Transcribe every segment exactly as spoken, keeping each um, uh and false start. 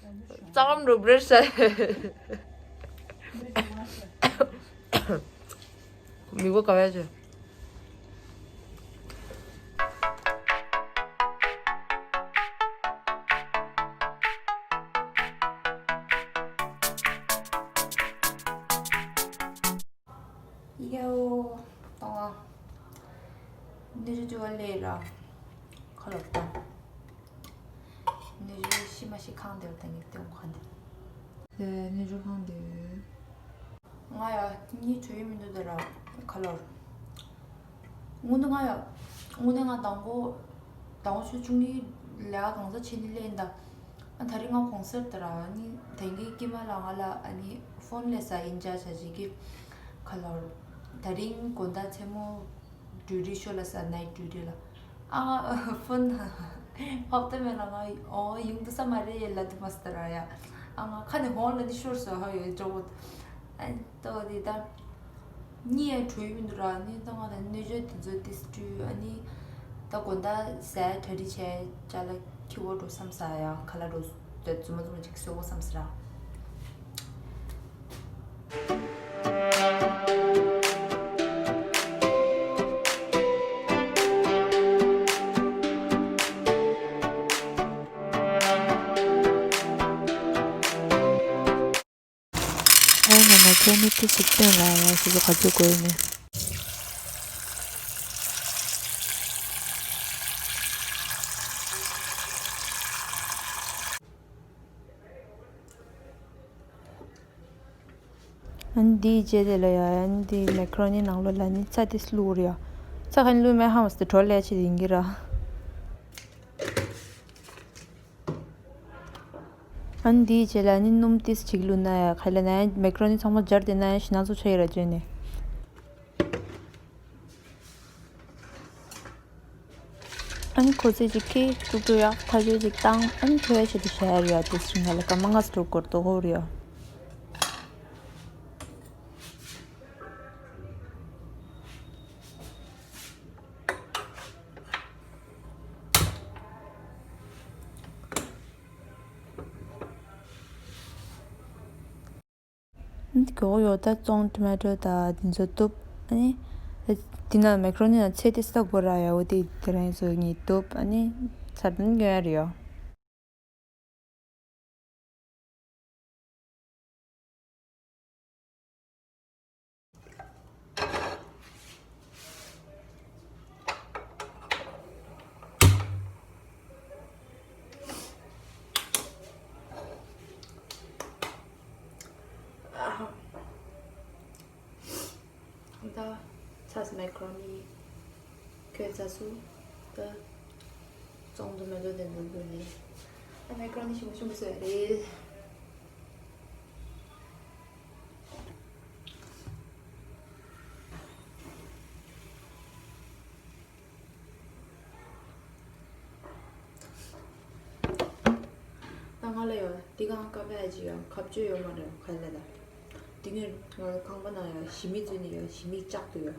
རྩ་ཁམ་རུབ་རེད་ཟེར། མི་གོ་ག་བས་ཆེ། ཡའོ། ཏོང་ཨ། ནི་རི་ཅུ་བ་ལེ་ར། ཁ་ལོག་ཏང་། ནི་རི་ཤི་མ་ཤི་ཁང་དེར་ད་ངེས་ཏེ་འོང་ཁང་དེ། ལེ་ནི་རི་ཁང་དེ། ང་ཡ་གཉིས་བྲོས་ཡི་མི་འདུག་ད་ར། ཁ་ལོར། དངོས་གནས་ང་ཡ། དངོས་གནས་ང་དང་པོ། དང་པོ་ཆུ་ཆུང་ནི་ལས་ཀ་གང་ས་ཆེ་ནི་ལེན་ད། ཨ་ད་རིང་ང་གོང་སར་ད་ར་ནི་དེང་གི་ཀྱི་མ་ལ་ང་ལ་ཨ་ནི་ཕོན་ལས་ས་ཡིན་ཅ་ཆ་ཞིག་གི། ཁ་ལོར། ད་རིང་དགོང་དག་མཚན་མོ། ཌིའུ་ཊི་ཤོ་ལ་ས་ནའིཊ་ཌིའུ་ཊི་ལ། ཨ་ཕོན་ཧབ་ཏེ་མེད་ལ་ང་ཨོ་ཡོང་དུ་ས་མ་རེད་ལ་དུ་མ་སྟ་ར་ཡ། ཨ་ང་ཁ་ནས་ཧོན་ལ་ནི་ཤོར་སོ་ཧ་ཡོད་ཇོ་བོ། ཨ་ཏོ་དེ་ད། གཉིད་ཡང་བྲོས་ཡོད་མི་འདུག་ར། ནི་ད་ང་ད་ནི་བརྗོད་དེ་ཚོ་ཏིས་བྲོས། ཨ་ནི་ད་དགོང་དག་ཟས་གྲ་སྒྲིག་བྱས་ཅ་ལག་ཁྱི་བོ་འགྲོ་བསམ་ས་ཡ། ཁ་ལག་འགྲོ་ད་རྫུན་མ་རྫུན་མ་ཅིག་གསོལ་བོ་བསམ་ས་ར། ཨ་ནི་ང་ཚོ་ནི་ཏི་ཞིག་སྟོན་ལ་ཡ་ཞིག་ག་ཚོད་དགོས་ནི། ཨ་ནི་འདིའི་རྗེས་དེ་ལ་ཡ་ཨ་ནི་འདི་མེ་ཀ་རོ་ནི་ནང་ལོགས་ལ་ནི་ཚྭ་ཏིས་བླུགས་རེད་ཡ། ཚྭ་ག་ནི་བླུགས་མེད་ཧ་མ་སི་དེ་གྲོ་ལས་ཆེ་དེ་ཡིན་གྱི་ར། ཨ་ནི་འདིའི་རྗེས་ལ་ནི་སྣུམ་ཏིས་ཅིག་བླུགས་ན་ཡ། ག་ལ་ན་ཡ་མེ་ཀ་རོ་ནི་ཚང་མ་སྦྱར་ཏེ་ན་ཡ་ཞེ་ན་ཚོ་ཆ་ཡི་ར་བརྗོད་ནས། ཨ་ནི་ཁོ་ཚོས་ཅིག་གིས་ཀྲུག་ཀྲུག་ཡག་ཐག་ཆོད་ཅིག་བཏང་། ཨ་ནི་ཁོ་ཡ་ཆེད་དུ་བྱ་ཡ་རེད་ཡ། ཏིས་ཅིག་ང་ལ་སྐར་མ་ལྔ་ཙམ་འགྲོ་དགོས་རེད་དོ་ཧོ་རེད་ཡ། འདི་གོ་ཡོད་ད། བཙོང་ཊོ་མེ་ཊོ་ད་འདི་ཚོ་གཏུབ། ཨ་ནི་འདི་ན་མེ་ཀ་རོ་ནི་ན་ཚེ་ཏིས་ད་གོ་ར་ཡ། འོ་དེ་དེ་རང་ཚོ་གཉིས་གཏུབ། ཨ་ནི་ཚར་དུ་ཉོ་ཡ་རེད་ཡོ། ད་ཚ་སི་མེ་ཀ་རོ་ནི་ཁོས་ཚ་སུ་ད་བཙོང་དུ་མེད་དོ་དེ་འདུག་དགོས་ནི། ད་མེ་ཀ་རོ་ནི་ཞིམ་པོ་ཞིམ་པོ་བཟོས་རེད། ད་ང་ལ་ཡང་འདི་གང་ཀ་པ་ཅི་ཡང་ཁ་བཅོས་ཡོད་མ་རེད་ཁ་ལ་ད། འདི་ངས་ང་ལ་ཁང་པ་ན་ཡང་ཞི་མི་བཙུན་ནི་ཡང་ཞི་མི་ལྕགས་ཏུ་ཡང་།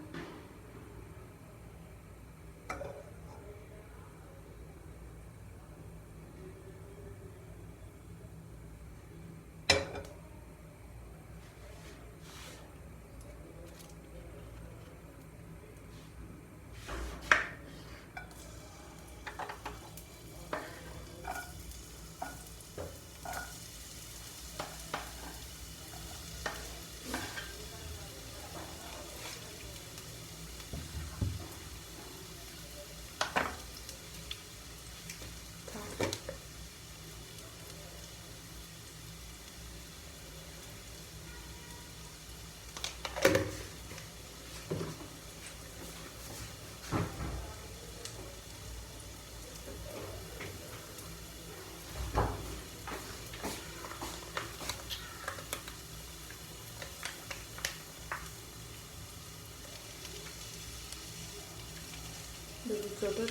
འདི་ཚོ་ད།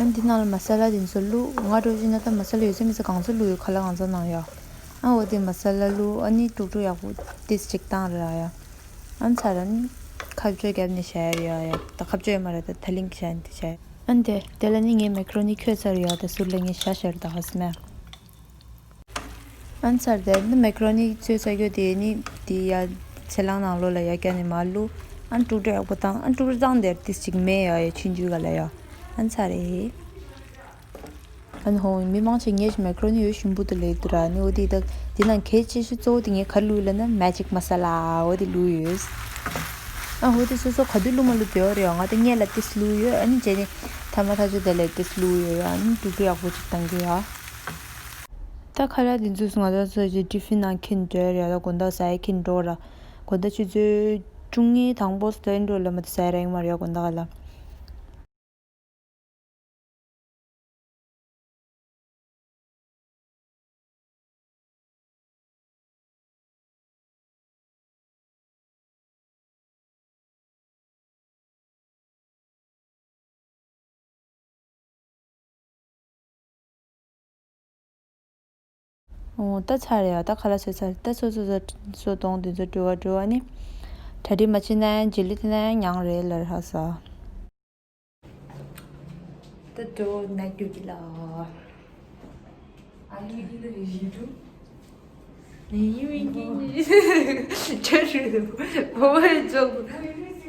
ཨ་འདི་ནང་ལ་མ་ས་ལ་དེ་ཚོ་བླུགས། ང་འགྲོ་བཞིན་ན་ད་མ་ས་ལ་ཡོད་ཚད་མི་ཚོ་གང་ཚོད་བླུགས་ཡོད་ཁ་ལག་གང་ཚོད་ནང་ཡོད། ཨ་འོ་དེ་མ་ས་ལ་བླུགས། ཨ་ནི་དཀྲུག་དཀྲུག་ཡག་པོ་ཏིས་ཅིག་བཏང་ར་ཡ། ཨ་ཚར་ཨ་ནི་ཁ་བཅོས་བརྒྱབ་ནས་བཞག་ཡ་ཡ། ད་ཁ་བཅོས་ཡོད་མ་རེད། ད་ཐ་ལིང་བཞག་ནས་བཞག་ཡ། ཨ་འདི་དེ་ལ་ནི་ངས་མེ་ཀ་རོ་ནི་ཁོལ་ཚར་ཡ། ད་ཟུར་ལ་ངས་བཞག་བཞག་རེད། ད་ཧ་སི་མ། ཨན་ཚར་དེ་ནི་མེ་ཀ་རོ་ནི་བཙོས་ཚར་རྒྱུ་དེ་ནི་དེ་ཡ་ཚལ་སླང་ནང་ལོགས་ལ་ཡ་བརྒྱབ་ནས་མར་བླུགས། ཨན་དཀྲུག་དཀྲུག་ཡག་པོ་བཏང་། ཨན་དཀྲུག་དཀྲུག་བཏང་དེར་ཏིས་ཅིག་མེ་ཡ་ཡ་ཆུང་ཆུང་ག་ལ་ཡ། ཨན་ཚར་རེད། ཨན་ཧོ་མི་མང་ཆེ་ངས་མེ་ཀ་རོ་ནི་ཡོད་ཞིམ་པོ་དུ་ལེགས་འདུག་ར། ནི་འོ་དེ་ད་དེ་ནང་གལ་ཆེ་ཤོས་གཙོ་བོ་དེ་ངས་ག་རེ་བླུགས་ལབ་ན་མེ་ཇིག་མ་ས་ལ་འོ་དེ་བླུགས་ཡོད། ཨ་འོ་དེ་སོ་སོ་ག་དུས་བླུགས་མ་བླུགས་དེ་འོ་རེད་ཡ། ང་ད་སྔོན་ལ་ཏིས་བླུགས་ཡོད། ཨ་ནི་རྗེས་ནས་ཐ་མ་ཐག་ཆོད་དེ་ལ་ཏིས་བླུགས་ཡོད་ཡ། ཨ་ནི་དཀྲུག་དཀྲུག་ཡག་པོ་ཅིག་བཏང་གི་ཡ། ད་ཁ་ལག་འདི་ཚོས་ང་ཚོ་ཚོ་ཅིག་ཏི་ཕིན་ནང་འཁྱེར་འགྲོ་ཡ་རེད། ད་དགོང་དག་ཟ་ཡ་འཁྱེར་འགྲོ་ར། དགོང་དག་ཆུ་ཚོད་བཅུ་གཉིས་དང་པོ་སླེབས་འགྲོ་ལ་མ་ད་ཟ་ཡ་རག་གི་མ་རེད་དགོང་དག་ལ། འོ་ད་ཚར་ཡ། ད་ཁ་ལག་བཟས་ཚར། ད་སོ་སོ་སོ་སོ་གཏོང་དེ་ཚོ་འགྲོ་བ་འགྲོ་བ་ནི། གྲ་སྒྲིག་མ་བྱས་ན་ཡང་རྗེས་ལུས་དེ་ན་ཡང་མྱངས་རེད་ལར་ཧ་ས། ད་འགྲོ་ན་རྒྱུ་གི་ལ། ཨ་ལི་གི་ལ་རི་རུ། ནི་ཡི་མི་གི་ནི། ཆ་རུ་རུ། བོ་བའི་ཚོགས།